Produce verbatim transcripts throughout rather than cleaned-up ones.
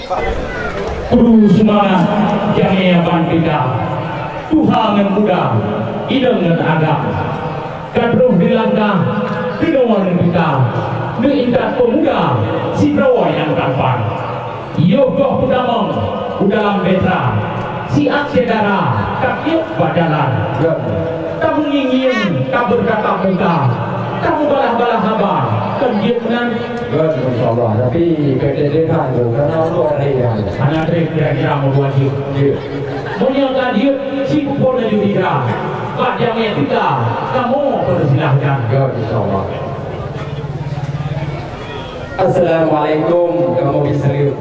Kru seumangat jamé ban teuka, tuha ngon muda, inong ngon agam. Ka troh di langkah keunoe ngon teuka, neuintat peumuda sidroe nyang tampan. Yoh goh peutamong u dalam desya, siat syedara ka tiep bak jalan. Tameungieng-ngieng ka beurtatap muka, ka meubalah-balah haba, kon jeuet meunan. Insya Allah, tapi P T D kan tu, karena untuk hari yang hana trép kira-kira membuat jeuet. Meunyoe ka jeuet, si pupon laju tiga, bak jamé tiga, kamoe peusilahkan. Insya Allah. Assalamualaikum, kamoe biseureuh.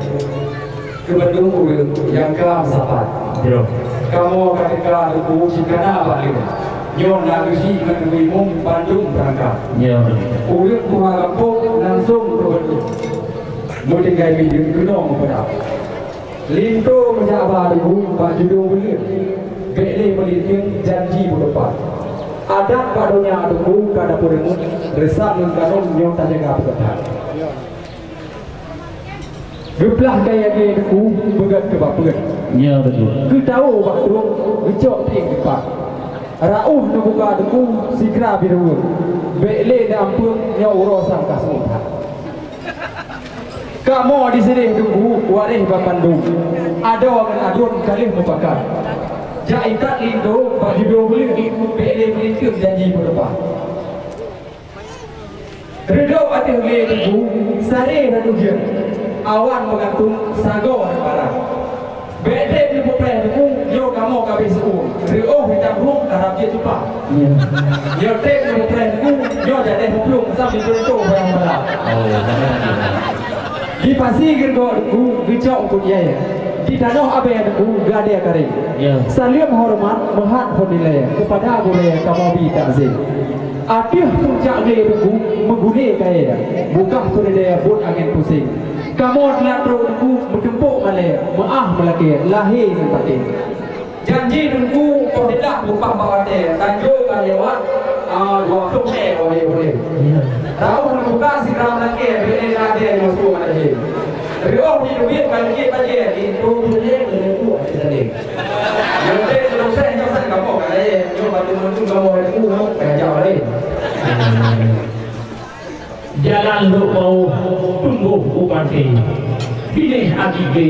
Keubeutôi ureueng nyang ka meusapat. Yo. Kamoe ka teuka teungku cit kana bak lé. Nyoe na geuchik ngon geuimum bandum peurangkat. Yo. Ureueng tuha gampông langsong keubeutôi. Meutinggai mideuen keunoe meupeudap. Linto meujak ba teungku bak judong buleuen. Bèk lé meulinteung janji meutupat. Adat bak donya teungku ka tapeureungut, reusam ngon kanun nyoe tajaga peugöt that. Geuplah kayèe teungku beugöt keu bak peuet. Ya, betul. Geutawo bak trueng geucok tieng dipat. Rauh neubuka teungku sigra biruweueng. Bèk lé neuampeueng nyoe uroe sang ka seumeubah. Kamoe disideh teungku waréh ban bandum. Adoe ngon aduen ka lheueh mupakat. Jak intat linto bak judong buleuen, bèk lé meulinteung janji meutupat. Reudôk ateueh lé teungku, saré dan ujeuen, awan meugantung sagoe dan bara. Bèk trép neupeupreh teungku, nyoe kamoe ka abéh seu-uem. Riôh hitam rueng karab jeuet tupa. Ya. Nyoe trép neupeupreh teungku, nyoe jadeh meuplueng sambil teurinto barang-barang. Oh, benar. Di pasi geureugoe teungku, geucok eungkôt yèe. Di tanoh abèe teungku, geuadèe kareng. Ya. Saleuem horeumat meuhat phon dilèe, keupada gurèe kamoe bi takzim. Ateueh puncak glé teungku meugulé kayèe, bukah peureudèe buet angèn puseng. Kamoe teulat trok teungku meutumpôk malèe, meuáh meulakèe, lahé ngon patéh. Janji teungku poh teulah bukah bak watèe, tanjong ka lewat, ah, dua ploh mè, oh, boleh, boleh. Rauh neubuka sigra meulakèe, bèk lé lagèe nyang su malahé. Riôh di teubiet ka leukiet bajèe, linto buleuen lé leukuek di saleng. Nyang teuh leumpah nyoe san kamoe ka laén, nyoe bantu-bantu kamoe hai teungku, ka jak laén. Jalan rot bawôh tumboh u panté, binéh agité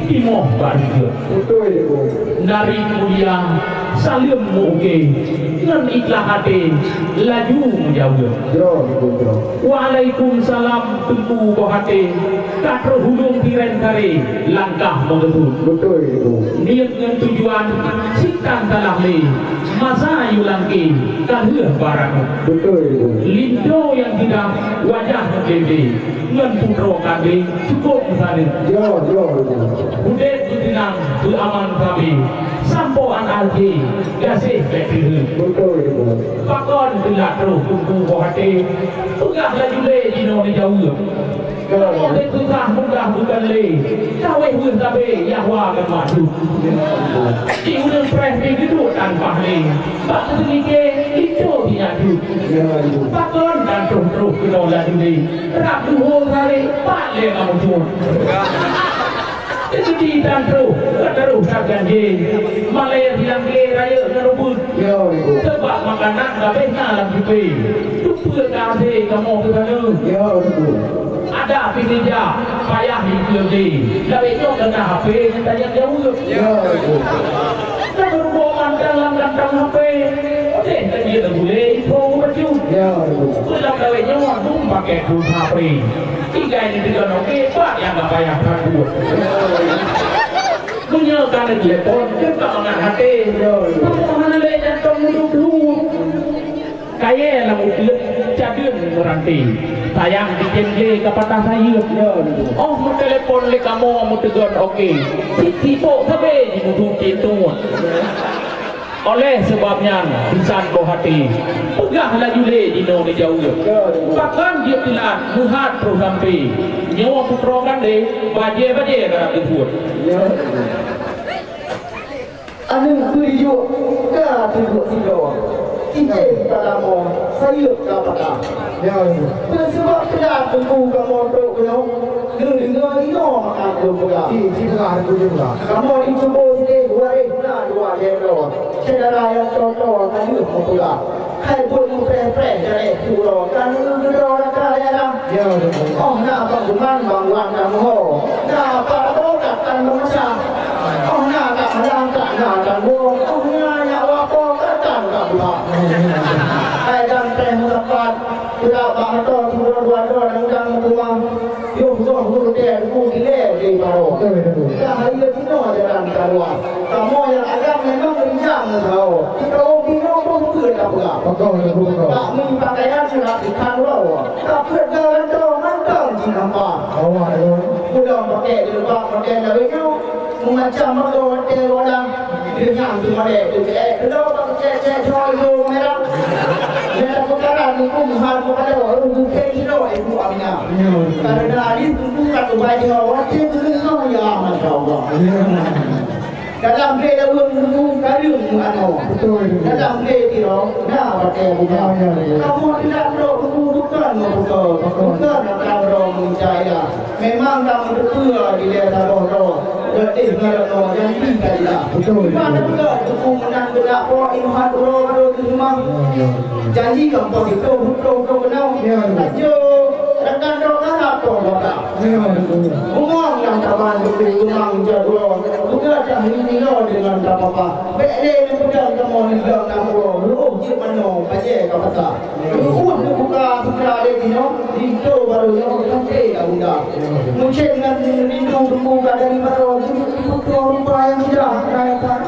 timoh bak rijeuk. Beutôi, Teungku. Nari keumulia saleuem meu-uké, ngon ikhlaih até laju meujaweueb. Jroh, Teungku, jroh. Waalaikumsalam, Teungku Boh Até. Ka troh ulôn tiren karé langkah meugeutôt. Beutôi, Teungku. Niet ngon tujuan cit tan salah lé. Masa yue langkée ka lheueh barangôt. Beutôi, Teungku. Linto nyang tidak wajah meuglé-glé ngon putroe kandé cukôp meusaneut. Ya, ya, Teungku. Udép beuteunang beuaman sabé sampoe aneuk lhée gaséh bèk teuheuet. Beutôi, Teungku. Pakon teulat troh Teungku Boh Até, peugah laju lé jinoe neujaweueb. Kamoe teupeugah mudah bukan lé, tawéh weueh sabé Yahwa ngon Makjub. Di ureueng preh pih geuduek tan paih lé, bak teumike linto di nyak jeuet. Pakon tan troh-troh keunoe laju lé, rab duho saré pat lé ngon mucot. Teujadi tan troh, ka taroh that janji, malée bilang glé rayeuk ngon ubeut. Sabab makanan ka abéh na lam cupé, teupeue ka hasé kamoe keu saneue. Ada pih teuja payah jikeue lé, lawét nyoe ka na H P nyang tajak jaweueb. Ya, betul. Ka beurumoh mantong lam kantong H P, udeh ka jeuet gulé info bacut. Ya, betul. Beulam lawét nyoe dum pakai pulsa H P. Tinggai ni teuga noke, pat nyang ka payah that buet. Meunyoe ka neutelepon, teuka mangat até. Ya, betul. Kamoe hana lé nyang tong duek-duek. Kayée lam uteuk cadeun meuranté, sayang cicém glé ka patah sayeuep. Ya, betul. Óh meutelepon lé kamoe meuteugon oke, cit sibok sabé jimudu cit tuet. Oleh sabab nyan, bisan boh até, peugah laju lé jinoe neujaweueb. Ya, betul. Pakon jeuet teulat meuhat troh sampé, nyoe putroe kandé bajée-bajée ka na peubuet. Ya, betul. Aneuk beuyuek ka teuduek sidroe, cicém ka lamoe, sayeuep ka patah. Ya, ya. Peue sabab peugah Teungku kamoe trok keunoe? Keu deungoe inoe maka lôn peugah. Ci, ci peugah, Teungku, ci peugah. Kamoe jicuba sideh waréh na dua lhèe droe. Syedara nyang toe-toe ka lheueh meupeugah. Hai buet meupreh-preh jaréh pulo, ka neugeudroe raka daerah. Ya, betul. Oh, na Bang Guman, Bang Wan, na Moho. Na Pak Bo, ka tan meumeucah. Oh, na Kak Melang, ka na tan wong. Oh, na nyak wapo, ka tan ka buhak. Hai dan preh meusapat, peudak bak moto, sidroe dua droe, dan udang meukumang. Yoh goh gurutée Teungku dilée lé baroe. Betul, betul. Ka hayeue jinoe jalan kaluwa. Kamoe nyang agam memang rijang meusaho. Kita binoe boh peue tapeugah. Betul, betul, betul. Bak mie pakaian surat ikan uroe. Ka peuet geulantoe mantong jinampa. Awak, ya. Pulang pakai jilbab model lalu nyoe. Meumacam meugo watée walang. Lheueh nyan teumalée teukeue-ék keudroe bak cék-cék jinoe ijo merah. Nyang tapeukara Teungku meuhan meupadub rhueng bukée jinoe Ibu Aminah. Ya. Kareuna aléh Teungku ka teubai jinoe watée geuneueng nyoe, ya, masya Allah. Ya. Dalam lé laweueng Teungku kareueng meuanoe. Betul, betul. Dalam lé tiroe na watée buka. Ya, ya, ya. Kamoe tidak trok Teungku bukon meubuka, bukon akan droe meucaya. Memang ka meuteupeue dilée saboh droe, geutéh ngon droe janji ka jeulaih. Betul. Iman beutôi Teungku meunan geulak po iman uroe baru teuseumah. Janji ka meupoh sitoh, beutôi keunoe. Ya, betul. Laju rakan droe ka na po baka. Ya, betul. Bungong nyang taban Teungku memang jagoe. Buka dah ini lo deungon tapapa. Bék lé neupeudong kamoe nibak na uroe. Ruôh jeuet manoe bajée ka pasa. Ruôh neubuka sutra lé jinoe, linto barô nyoe teuntée ka bunda. Mucéb ngon rindu Teungku ka dari barô, jeuet peutrok rupa nyang mudah ka datang.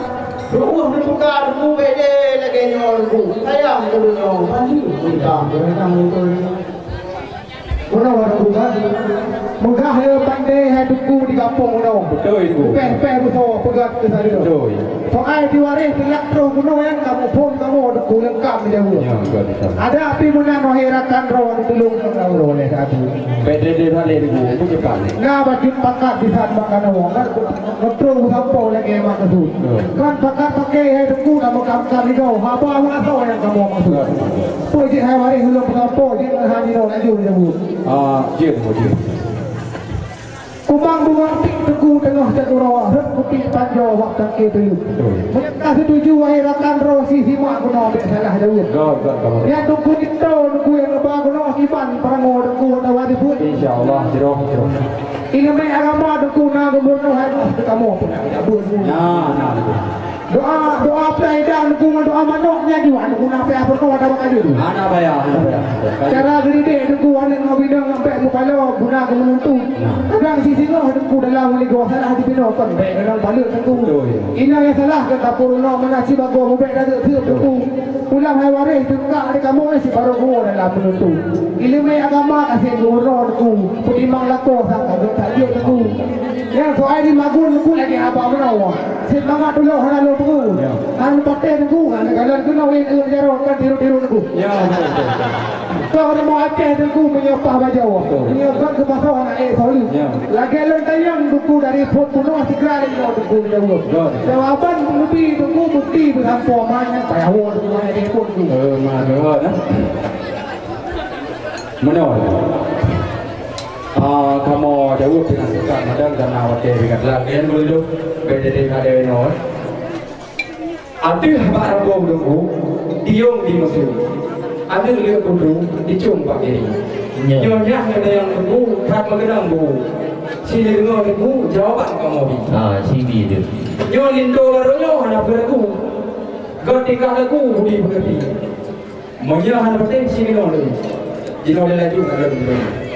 Ruôh neubuka Teungku bék lé lagée nyoe Teungku, sayang keu donya, mandi mudah. Meunoe Teungku kan? Meugah le pandai hai Teungku di gampông meunoe. Beutôi, Teungku. Péh-péh beusoe peugah keu sadeue. Beutôi. Soai di waréh teuyak troh bunoe nyang ka muphom kamoe Teungku leungkap meujaweueb. Ya, beutôi, beutôi. Adak pih meunan wahé rakan droe, tulông droe lé satu. Bék deh-deh bak lé Teungku, meucepat lé. Na bacut pakat disan bak kanoe, kan neutroh beusampoe lagée meukeusut. Ya. Kan pakat paké hai Teungku na meukamkat ligau, haba meuasoe nyang kamoe maksud. Ya. Peue jeuet hai waréh ulôn peusampoe, jeuet hai jinoe laju jaweueb. Ah, jeuet, jeuet. Kumang bunga pik Teungku teungoh cot uroe, rhot kupi panjoe wak tangke teuleuek. Betul. Meunyoe ka seutuju wahé rakan droe, si simak keunoe bék salah jaweueb. Betul, betul, betul. Nyan Teungku Tito, Teungku nyang geuba keunoe kiban peurangô Teungku atawa dibuet. Insya Allah, jroh, jroh. Ileumèe agama Teungku na geumeureunoh hai boh teukamoe pun. Nah, nah, betul. Doa, doa peulai idang Teungku ngon doa manok nyan jua Teungku na payah peurunoe atawa ka jeuet. Hana payah, hana payah. Cara geuridek Teungku aneuk ngon binong nyang bèk meupaloe guna keu meununtu. Nah. Kadang sisingoh Teungku dalam ligoe salah jipeunoe kon bèk keunong baleuet Teungku. Betul, ya. Inong nyang salah ka tapeurunoe meunan sibagoe mubèk dadeuk seuep Teungku. Pulang hai waréh teuka di kamoe sibaroe geuwoe dalam meununtu. Ileumèe agama ka seb geuwoe Teungku. Peutimang lakoe sang ka geutak jeuet Teungku. Nyang soai di magun Teungku lagèe haba meunoe. Seumangat tuloh hana lôn peue. Ya. Hana patéh Teungku, hana galon keunoe wéh ngon jaroe kan tiru-tiru Teungku. Ya, betul, betul, betul. Kau rumoh Aceh Teungku meunyoe paih bajoe. Betul. Meunyoe ban keupasoe hana ék soe leuh. Ya. Lagèe lôn tanyong Teungku dari phon bunoe sigra lé nyoe Teungku jaweueb. Betul. Jawaban neubi Teungku bukti beusampoe ma nyan payah woe Teungku hana telepon Teungku. Eh, ma, eh, eh. Meunoe. Ah, kamoe jaweueb deungon singkat madan karena watèe ringat lagèe nyan beuleuh. Bèk jadi ada inoe. Ateueh bak rambong Teungku, diong di musu. Aneuk leuek kudu dicong bak diri. Ya. Nyoe nyan keuneuk Teungku, that meukeunong bu. Sini deungoe Teungku, jawaban kamoe bi. Ah, sini tu. Nyoe linto barô nyoe hana peue ragu. Gèt tingkah laku budi peugöti. Meunyoe hana patéh, si meunoe lé. Jinoe lé laju ka lôn.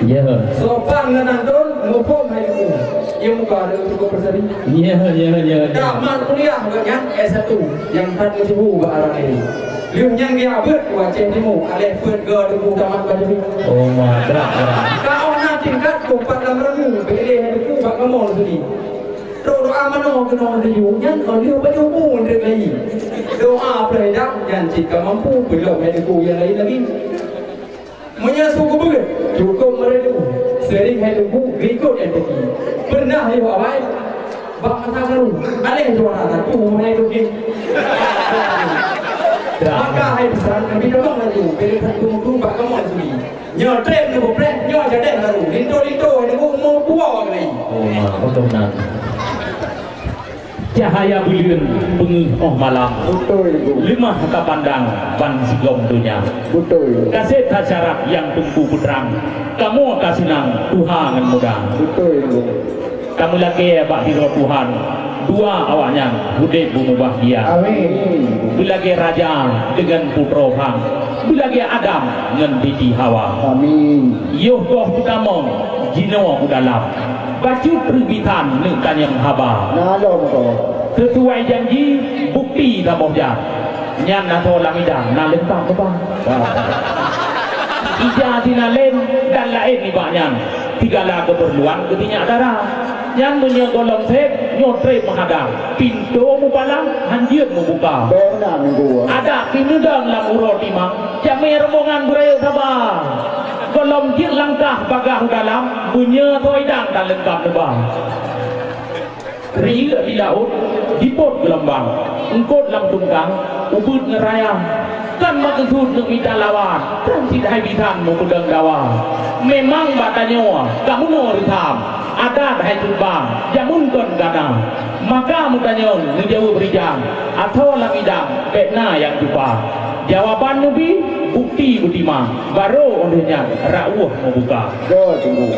Ya. Sopan ngon anton, muphom hai Teungku. Ilmu ka ada cukup berseri. Ya, ya, ya, ya. Tamat kuliah gobnyan S satu, nyang that meusyeuhu bak arah nyoe. Lheueh nyan geujak beuet u Aceh Timu, aléh peuet go Teungku tamat bak Teungku. Oh, ma, brat, brat. Ka 'oh na tingkat keu pat lam ramu, bèk lé hai Teungku bak kamoe sini. Trok doa manoe keunoe geuyue, nyan kon lheueh bak Teungku meudeuek lagi. Doa peureudah nyan cit ka mampu peulom hai Teungku nyang laén lagi. Meunyoe su geubeuet, cukôp meureudu, seuring hai Teungku geuikot nyang teuki. Peureunah lheueh awai bak masa karu, aléh juara satu hai Teungku. Maka hai bisan, Nabi Nuh laju, beri satu mutu bak kamoe sendiri. Nyoe treb neubupreh, nyoe jadeh baru. Linto-linto hai nunggu umur dua kali. Oh, ma, betul benar. Cahaya buleuen peungeuh óh malam. Betul, Teungku. Leumah tapandang ban sigom donya. Betul. Kaseb that syarat nyang Teungku peutrang. Kamoe ka seunang tuha ngon muda. Betul, Teungku. Ka meulakée bak sidroe Tuhan, dua awaknyan udeb beumubahgia. Amin. Beulagée raja deungon putroe phang, beulagée Adam ngon Siti Hawa. Amin. Yoh goh peutamong jinoe u dalam, bacut treuk bisan neuk tanyong haba. Na lom ko. Sisuai janji, bukti saboh jan. Nyan na soe lam idang, na leungkap keubah. Ija sinalem dan laén nibak nyan, sigala keupeurluan geutinyak dara. Nyan meunyoe gohlom seb, nyoe treb meuhadang, pintoe mupalang, hanjeuet mubuka. Beuna minggu. Adak pineudong lam uroe timang, jamé rombongan beurayeuk saba. Gohlom jeuet langkah bagaih u dalam, beunyoe soe idang dan leungkap neuba. Riyeuk di laôt, jipot geulombang, eungkot lam tungkang, ubit ngon raya. Kan meukeusut neuk mita lawan, kan cit hai bisan mupeudong dawa. Memang bak tanyoe ka meunoe reusam, adat hai teubang, jameun kon ka na. Maka meutanyong neujaweueb rijang, asoe lam idang bék na nyang tupa. Jawaban neubi, bukti beutimang, barô óh lheueh nyan rauh mubuka. Go, Teungku.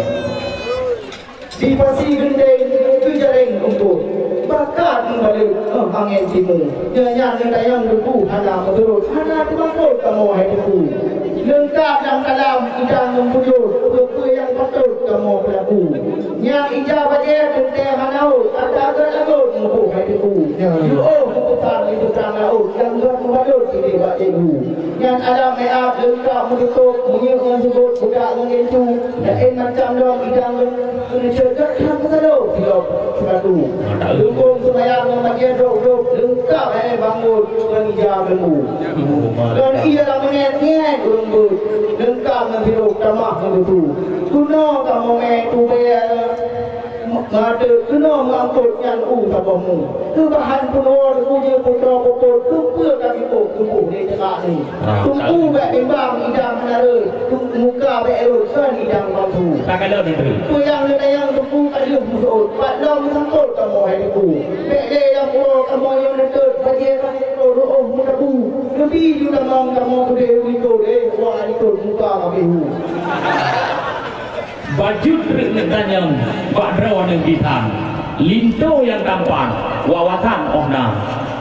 Di pasi geunteng geujareng eungkôt, bakat meubalot, eh, angén timu. Nyan neutanyong Teungku hana meuturot, hana teumangkot kamoe hai Teungku. Leungkap lam kalam idang ngon bujôh, peue-peue nyang patôt kamoe peulaku. Nyang ija bajée teuntée hana ôt, ata agôt-agôt muboh hai Teungku. Ya. Jiôh meupeusang di seberang laôt, nyang gét meubalot sideh bak cikgu. Nyan alam meu'ab leungkap meututôb, minyeuk ngon seubôt, budak ngon gincu, laén macam lom idang ngon keuneusheut, gata meusaloe silop seupatu. Leumpông seumayang ngon bajée drob-drob, leungkap hai bangon ngon ija beuleubu. Ngon ie lam meunyét-nyét ureueng beuet, leungkap ngon sidroe tamah ngon dutu. Keunoe kamoe mé tubée Meuateuk keunoe meuangkot nyan u saboh mu. Keubahan peunuwoe teuujeue putroe peuphon, keupeue ka jipôh tuboh lé teuka nyoe. Ah, Teungku tak. Bék bimbang idang hana rhot, muka bék rhot kon idang palsu. Tak ada ni, Tri. Peue nyang neutanyong Teungku ka lheueh meuseuôt, pat lom meusangkot kamoe hai Teungku. Bék lé nyang uroe kamoe nyoe neutôt, bajée ka rhot reuôh meutabu. Neubi ju tamong kamoe keudeh u likot, eh, wah likot muka ka bihu. Bacut treuk neuk tanyong bak droeneuh bisan, linto nyang tampan wawasan óh na.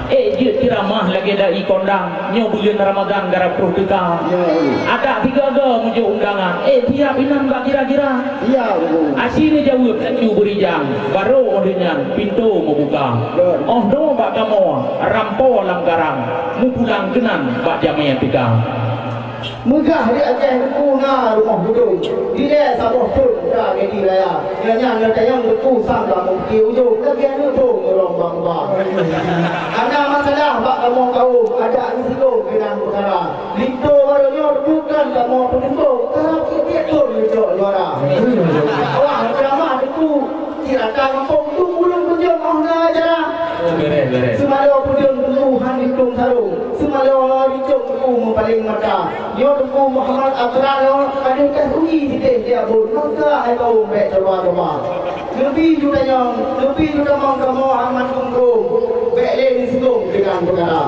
Ék jeuet ceuramah lagée dai kondang, nyoe buleuen Ramadhan garab troh teuka. Ya, ya. Adak sigoe-goe meujok undangan, ék siap inan bak kira-kira. Ya, ya. Aci neujaweueb laju beurijang, barô óh lheueh nyan pintoe meubuka. Ya. Óh noe bak kamoe rampo lam karang, mupulang keunan bak jamé teuka. Meugah di Aceh Teungku na rumoh budong, dilée saboh thon ka Medi Raya. Nyan nyang neutanyong Teungku sang kamoe di ujong, lagée aneuk thon ngon lom bang-bang. Hana masalah bak kamoe kawöm, adak meusigom keunan peukara. Linto barô nyoe bukan kamoe peutumbong, karab tieb-tieb thon neucok juara. Dakwah ceuramah Teungku, Cit rata gampông tu ulôn peujeuet óh na acara. Oh, beres, beres. Seumaloe peudeueng Teungku han diplôme sarong. Seumaloe dicok Teungku meupaleng mata. Nyoe Teungku Muhammad Abdullah nyoe ka deuh teuh uji sideh di abon. Maka hai kawöm bék cuba-cuba. Neubi ju tanyong, neubi ju tamong kamoe amat gum-gum. Bék lé neusigom keunan peukara.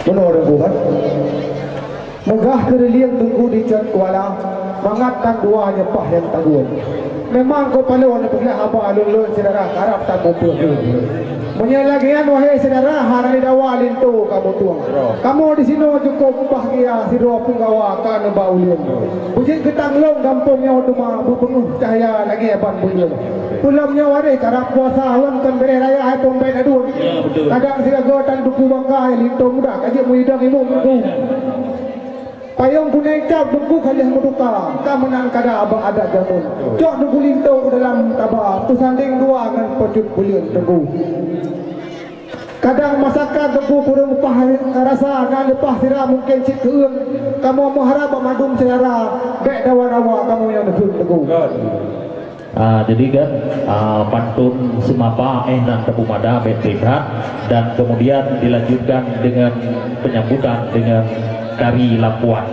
Bunoe Teungku kan? Meugah keureulieng Teungku di cot kuala, mangat tan dua nyeupah nyang tagun. Memang kok paloe neupeugah haba lôn-lôn syedara karab tamupeue. Meunyoe lagée nyan, wahé syedara, hana didawa linto kamoe tueng. Kamoe disinoe cukôp bahgia sidroe peunggawa ka neuba ulôn. Beujeuet geutang lom gampông nyoe teuma beupeungeuh cahya lagée ban buleuen. Peulom nyoe waréh karab puasa lom kon beureh raya hai pom bèe aduen. Ya, betul. Kadang sigaga tan Teungku bangkai linto muda ka jeuet meuyidang imum Teungku. Payong gunai cap Teungku ka lheueh meutuka, ka meunan kada bak adat jameun. Cok Teungku linto u dalam taba, peusandeng dua ngon pocut buleuen Teungku. Kadang masakan Teungku kureueng pah rasa na leupah sira mungken cit keueung. Kamoe meuharab bak mandum syedara, bèk dawa-dawa kamoe nyang neukheun Teungku. Betul. Ah, jadi kan, ah, pantun seumapa éh nan teupeu mada bèk teuibat, dan kemudian dilanjutkan dengan penyambutan dengan tari lampuan.